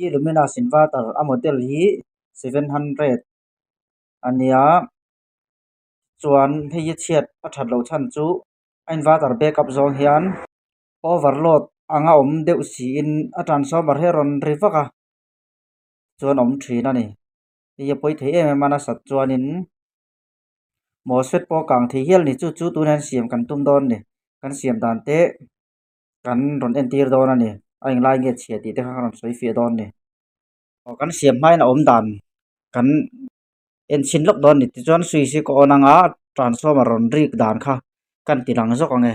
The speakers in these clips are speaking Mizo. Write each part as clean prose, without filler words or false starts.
hi luminous inverter a model hi 700 a nia chuan hei hi chhiat a that loh chhan chu a inverter backup zawng hian overload anga awm deuh siin a transformer hi a rawn ri vak a chuan a awm thin a ni hei hi a pawi thei em em a nasat chuanin mosfet pawh a kang thei hial a ni chu chu tunah hian siam kan tum dawn a ni kan siam dan te. Kan rawn entir dawn a ni a englai nge chhia tih te kha ka rawn sawi fiah dawn a ni aw kan siam hmain a awm dan kan en chhin lawk dawn a ni tichuan switch hi ka on anga transformer rawn rik dan kha kan ti lang zawk ang e.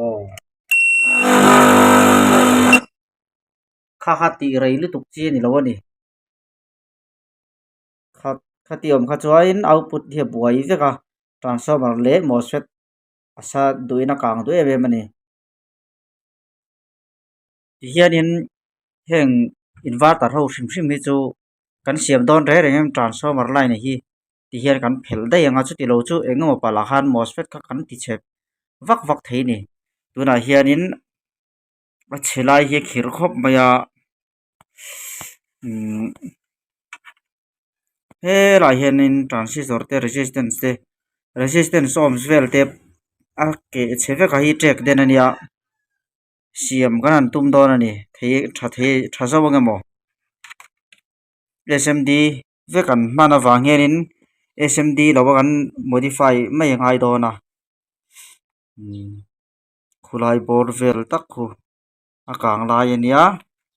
Aw kha kha tih rei lutuk chi a ni lo a ni. Kha khati awm kha chuanin output hi a buai vek a transformer leh mosfet a sa duhin a kang duh em em a ni tihianin heng inverter ho hrim hrim hi chu kan siam dawn reng reng em transformer line hi tihian kan phelh daih ang a chuti lo chu eng emaw palh ah khan mosfet kha kan ti chhe vak vak thei a ni tunah hianin a chhe lai hi a khirh khawp mai a. Umm helaiah hianin transistor te resistance te resistance awm vel te a keh chhe vek a hi tek den ania siam kan han tum dawn a ni thei tha thei tha zo ang emaw S M D vek an hman avang hianin S M D lo a kan modify mai a ngai dawn a umm khulai bawr vel tak khu. A kang lai a nia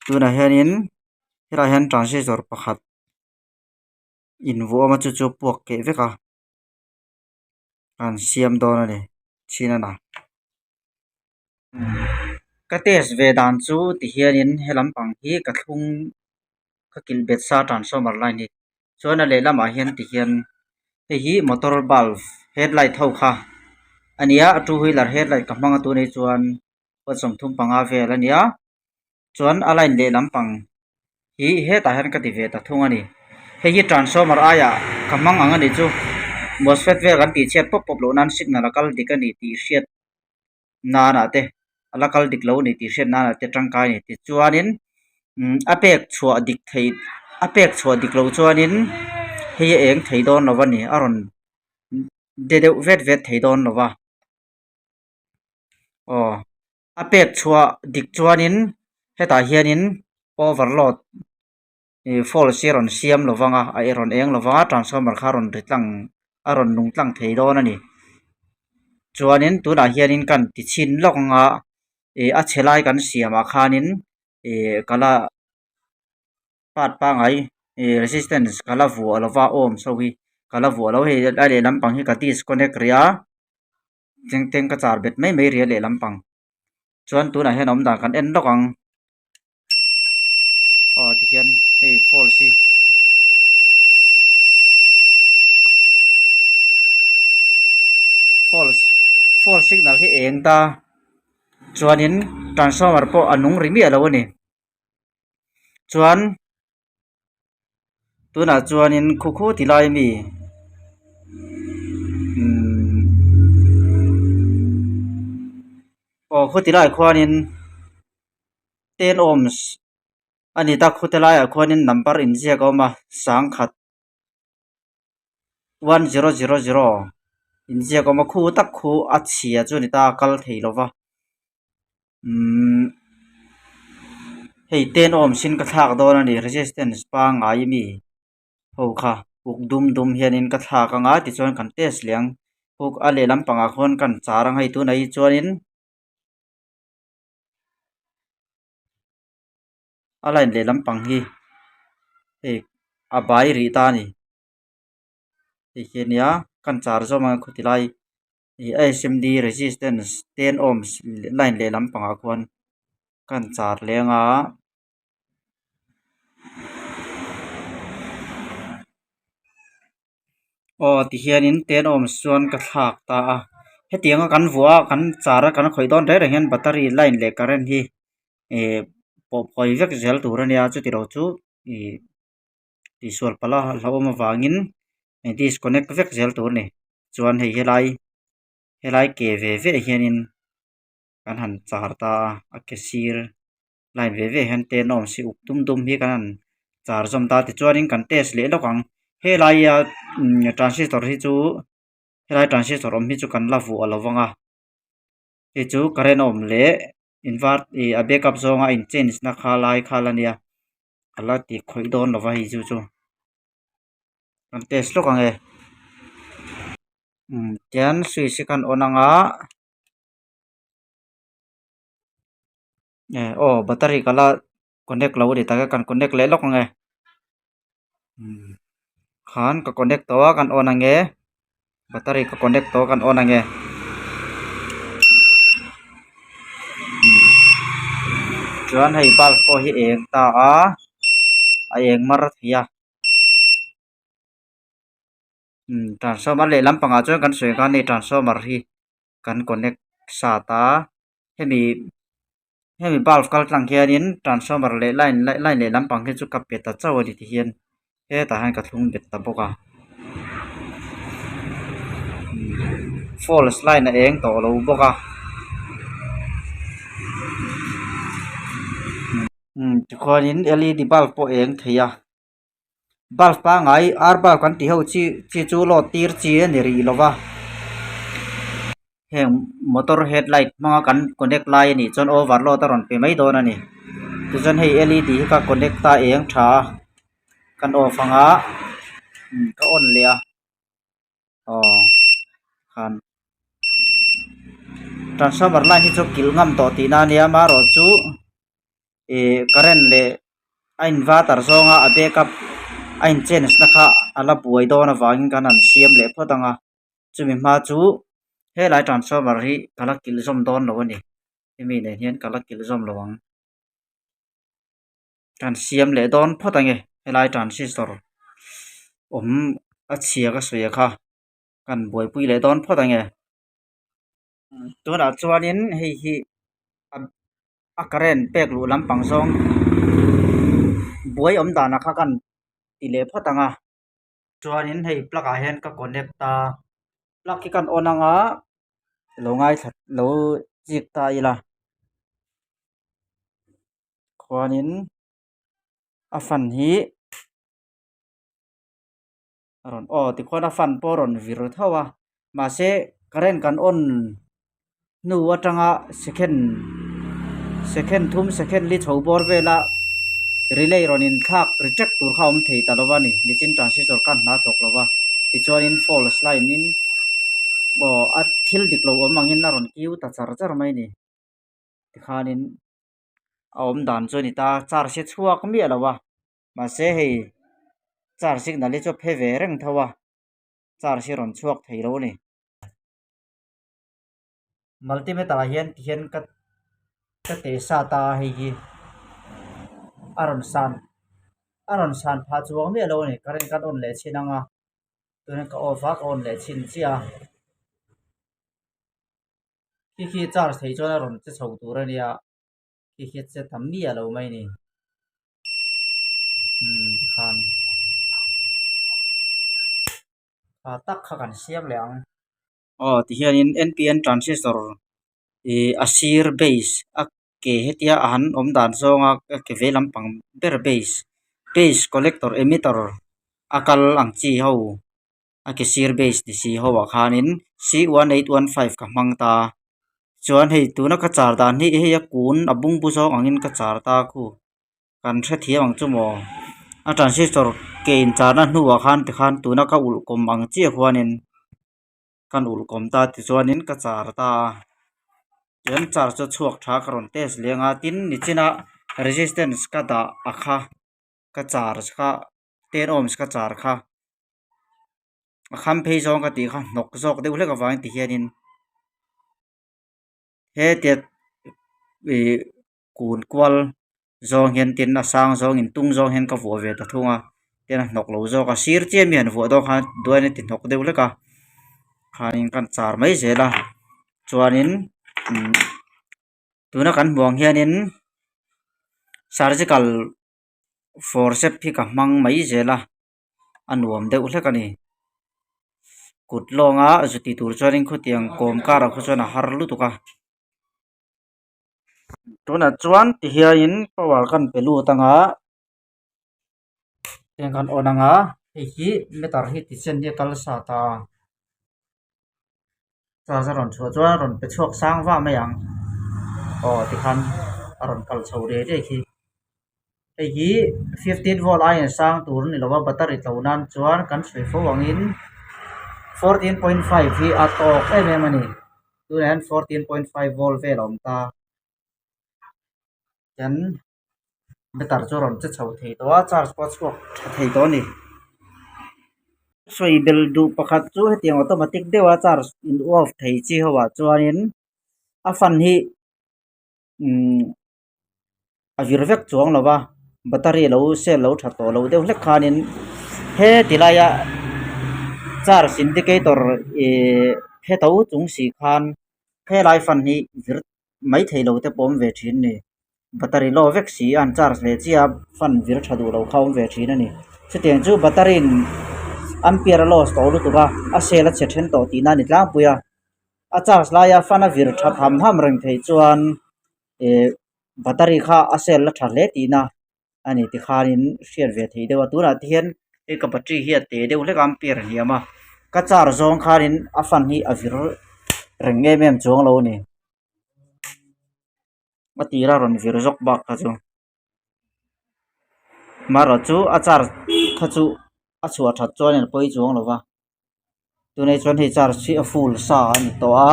tunah hianin helaiah hian transistor pakhat invuah awm a chu chu puak keh vek a an siam dawn a ni chhin a na ka test ve dan chu ti hianin he lampang hi ka thlung ka kilh bet sa transformer line hi chuan a lehlamah hian ti hian hei hi motor bulb headlight ho kha a nia two wheeler headlight ka hmang a tunah hi chuan. Kawt 35 vel a nia chuan a line leh lampang hi hetah hian ka ti ve ta thung a ni hei hi transformer aiah ka hmang ang a nih chu mosfet vel kan tih chhiat pawp pawp loh nan signal a kal dik a ni tih hriat nanah te a la kal dik lo a ni tih hriat nanah te tangkai a ni tichuanin umm a pek chhuah dik thei a pek chhuah dik loh chuanin hei a eng thei dawn lo a ni a rawn de deuh vet vet thei dawn lo va. Aw a pek chhuah dik chuanin hetah hianin overload ih false hi a rawn siam lo vang a a rawn eng lo vang a transformer kha a rawn ri tlang a rawn nung tlang thei dawn a ni chuanin tunah hianin kan ti chhin lawk ang a ih a chhe lai kan siamah khanin ih ka la part pangai ih resistance ka la vuah lo va awm so hi ka la vuah lo hei a lehlam pang hi ka disconnect rih a. Chengteng ka char bet mai mai ria lehlam pang chuan tunah hian awm dan kan en lawk ang aw tihian hei falls hi falls false signal hi eng ta chuanin transformer pawh a nung ri miah lo a ni chuan. Tunah chuanin khu khu ti lai mi umm aw khu ti laiah khuanin ten ohms a ni ta khu ti laiah khuanin number inziak a awm a sangkhat 1000 inziak a awm a khu tak khu a chhia chu a ni ta a kal thei lo va umm hei ten ohms in ka thlak dawn a ni resistance pangngai ami ho kha uk dum dum hianin ka thlak anga tichuan kan test leh ang uk a lehlam pangah khawn kan char ang hei tunah hi chuanin a line lehlam pang hi hei a bai rih ta a ni hei hi ania kan char zawm ang khaw ti lai ih a S M D resistance ten ohms line lehlam pangah khuan kan char leng a. Aw tihianin ten ohms chuan ka thlak ta a hetianga kan vuah a kan char a kan khawih dawn reng reng hian battery line leh current hi ih pawh phawi vek zel tur a nia chuti lo chu ih tihsual palh a hlauhawm avangin disconnect vek zel tur a ni chuan hei helai helai ke ve ve hianin. Kan han char ta a a ke sir line ve ve hian ten awm si uk dum dum hi kan han char zawm ta tichuanin kan test leh lawk ang helaia transistor hi chu helai transistor awm hi chu kan la vuah lo vang a hei chu current a awm leh invert ih a backup zawnga in change na kha lai kha la nia ka la ti khawih dawn lo va hei chu chu kan test lawk ang e umm tian switch hi kan on ang a. Eh aw battery ka la connect lo a ni tak e kan connect leh lawk ang e umm khan ka connect tawh a kan on ang e battery ka connect tawh a kan on ang e chuan hei bulb pawh hi eng ta a a eng mar thei a. Umm transformer lehlam pangah chuan kan sawi khan hei transformer hi kan connect sat a hemi hemi bulb kal tlang hianin transformer leh line line lehlam pang hi chu ka pe ta chauh a ni tihian hetah hian ka thlung bet ta bawk a false line a eng tawh lo bawk a umm tikhuanin L E D bulb pawh a eng thei a. Bulb pangngai ar bulb kan tih ho chi chi chu load tir chi a ni rih lo va heng motor headlight hmanga kan connect lai a nih chuan overload a rawn pe mai dawn a ni tichuan hei L E D hi ka connect ta eng tha a kan off ang a ka on leh a aw khan transformer line hi chu kilh ngam tawh tihna a nia amaherawh chu ih current leh a inverter zawnga a backup a in change na kha a la buai dawn avangin kan han siam leh phawt ang a chumi hma chu helai transformer hi ka la kilh zawm dawn lo a ni hemi nen hian ka la kilh zawm lo ang kan siam leh dawn phawt ang e helai transistor awm a chhia ka sawi a kha kan buaipui leh dawn phawt ang e tunah chuanin hei hi a current pek luh lampang zawng buai awm danah kha kan ti leh phawt ang a chuanin hei plug ah hian ka connect a plug hi kan on ang a lo ngaithla lo chik ta ila. Khuanin a fan hi a rawn aw tikhuan a fan pawh a rawn vir tho a mahse current kan on hnu atanga second second thum second li chho bawr vela relay rawn inthlak ri ṭek tur kha a awm thei ta lo va ni nichin transistor khan hna a thawk lo va tichuanin false line in aw a thil dik lo awm angin a rawn kiu ta char char mai a ni tikhanin a awm dan chu a ni ta charge hi a chhuak miah lo a mahse hei charge signal hi chu a phe ve reng tho a charge hi a rawn chhuak thei lo a ni. Multimeter ah hian ti hian ka ka teh sat a hei hi a rawn san a rawn san phah chuang miah lo a ni current kan on leh chhin ang a tunah ka off a ka on leh chhin chiah a. Khi khi charge theih chuan a rawn che chho tur a nia khi khi a che ta miah lo mai a ni umm tikhan tha tak kha kan siam leh ang. Aw tihianin N P N transistor ih a sir base a ke hetia a han awm dan zawnga a ke vei lampang ber base base collector emitter a kal ang chi ho. A ke sir base ni si ho ah khanin c 1815 ka hmang ta chuan hei tuna ka char dan hi hei a kun a bungbu zawng angin ka char ta khu kan hrethiam ang chu maw a transistor ke in charna hnuah khan tikhan tuna ka ulh kawm ang chiah khuanin kan ulh kawm ta tichuanin ka char ta a chuan char chu a chhuak tha ka rawn test leh ang a tin nichina resistance ka dah a kha ka char kha ten ohms ka char kha. A kham phei zawng ka tih kha hnawk zawk deuh hlek avangin ti hianin hetia ih kun kual zawng hian tin a sang zawng in tung zawng hian ka vuah ve ta thung a tin a hnawk lo zawk a sir chiah mi han vuah dawn khan duain a ti hnawk deuh hlek a khanin kan char mai zel a chuanin umm tuna kan hmuh ang hianin surgical forcep hi ka hmang mai zel a. a nuam deuh hlek a ni kut lawnga zu ti tur chuanin khawtiang kawm karah khaw chuan a har lutuk a. Tunah chuan ti hianin power kan pe lut anga tiang kan on anga hei hi meter hi ti chen hi a kal sa ta a charge a rawn chhuah chuan a rawn pe chhuak sang vah mai ang aw tikhan a rawn kal chho riai riai khi hei hi fifteen volt aiin sang tur a ni lo a battery tlo nan chuan kan sawi fo angin 14.5 hi a tawk em em a ni tunah hian 14.5 volt vel a awm ta ten meter chu a rawn che chho thei tawh a charge pawh a chhuak tha thei tawh a ni sawi belh duh pakhat chu hetiang automatic deuh a charge in off thei chi ho ah chuanin a fan hi umm a vir vek chuang lo va battery lo cell lo tha tawh lo deuh hlek khanin he ti laia charge indicator ihh phe tho chung si khan helai fan hi vir mai thei lo te pawh a awm ve thin a ni battery low vek si a an charge leh chiah a fan vir tha duh lo kha a awm ve thin a ni chutiang chu battery in ampere a loss tawh lutuk a a cell a chhe then tawh tihna a ni tlangpui a a charge laia fan a vir that ham ham reng theih chuan ih battery kha a cell a tha hle tihna a ni tikhanin hriat ve theih deuh a tunah te hian hei ka battery hi a te deuh hlek a ampere a hniam a ka charge zawng khanin a fan hi a vir reng em em chuang lo a ni a tira rawn vir zawk bak kha chu marawh chu a charge kha chu a chhuah that chuan a pawi chuang lo va tunah chuan hei charge hi a full sa a ni tawh a.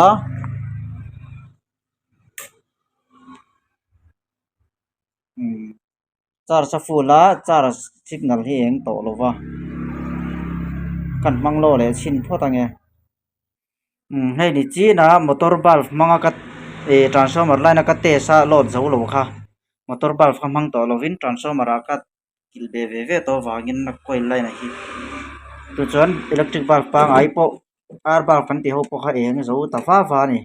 Charge a full a charge signal hi a eng tawh lo va kan hmang lo leh chhin phawt ang e hei ni chin a motor bulb hmanga ka ih transformer line a ka test a load zo lo kha motor bulb kha hmang tawh lovin transformer ah ka kilh ve ve ve tawh avangin a coil line ah hi chu chuan electric bulb pangngai pawh ar bulb kan tih ho pawh kha eng zo ta va va a ni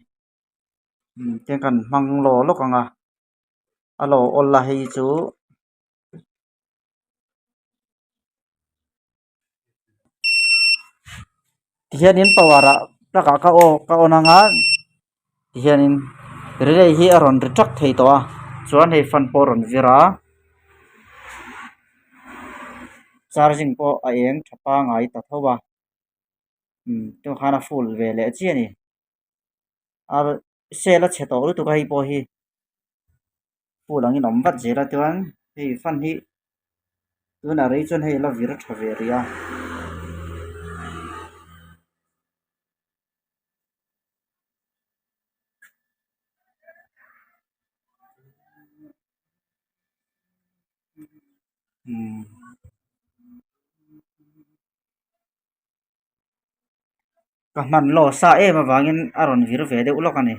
tiang kan hmang law lawk ang a. A lo awl a hei chu tihianin power ah plug ah ka aw ka on ang a tihianin relay hi a rawn ri tak thei tawh a chuan hei fan pawh a rawn vir a charging pawh a eng tha pangai ta tho a tunah khan a full ve leh chiah a ni. A cell a chhe tawh lutuk a hei pawh hi phul angin a awm vat zel a chuan hei fan hi tunah rei chuan hei a la vir tha ve rih a. Ka hman law sa em avangin a rawn vir ve deuh lawk a ni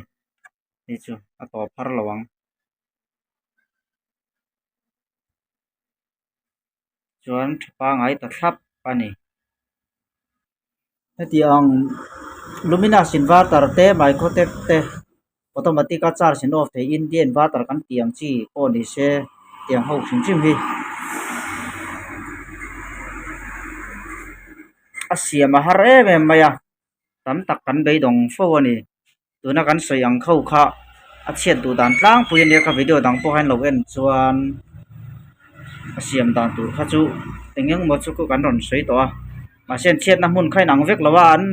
hei chu a tawp har lo ang chuan tha pangai ta thlap a ni heti ang luminous inverter te microtek te automatic a charge in off thei India inverter kan tih ang chi pawh ni se tiang ho hrim hrim hi a siam a har em em mai a tam tak kan beidawng fo a ni tuna kan sawi ang kho kha a chhiat duh dan tlangpui a nia ka video dang pawh hian lo en chuan a siam dan tur kha chu eng eng maw chu kan rawn sawi tawh a mahse an chhiatna hmun kha a inang vek lo a an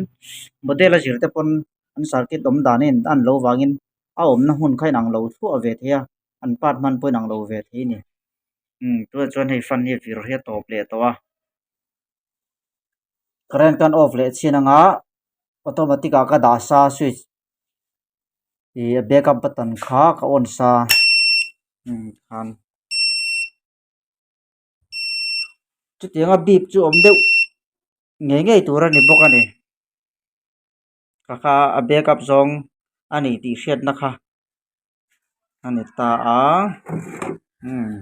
model a zir te pawn. An circuit awm dan a in an lo vangin a awmna hmun kha inang lo thluah ve thei a an part hman pawh inang lo ve thei a ni tunah chuan hei fan hi a vir hi a tawp leh tawh a current kan off leh chhin anga automatic ah ka dah sa switch ih a backup button kha ka on sa khan chutianga bip chu awm deuh ngei ngei tur a ni bawk a ni. Ka kha a backup zawng a ni tih hriatna kha a ni ta a umm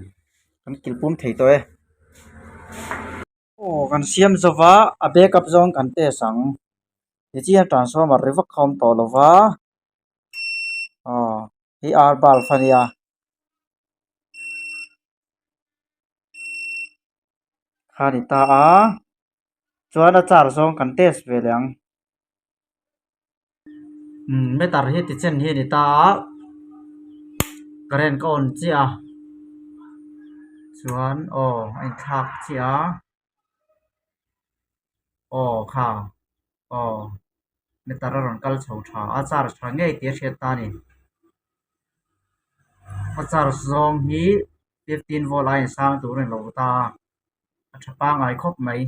kan kilpum thei tawh e aw kan siam zova a backup zawng kan test ang tichuan transformer ri vak kha a awm tawh lo va aw hei ar bulb a nia kha a ni ta a. Chuan a car zawng kan test ve leh ang. Umm meter hi ti chen hi a ni ta a. Current ka on chiah a chuan aw a inthlak chiah a aw kha aw meter a rawn kal chho tha a charge tha ngei tih a hriat ta a ni a charge zawng hi fifteen volt a insang tur a ni lo ta a a tha pangngai khawp mai.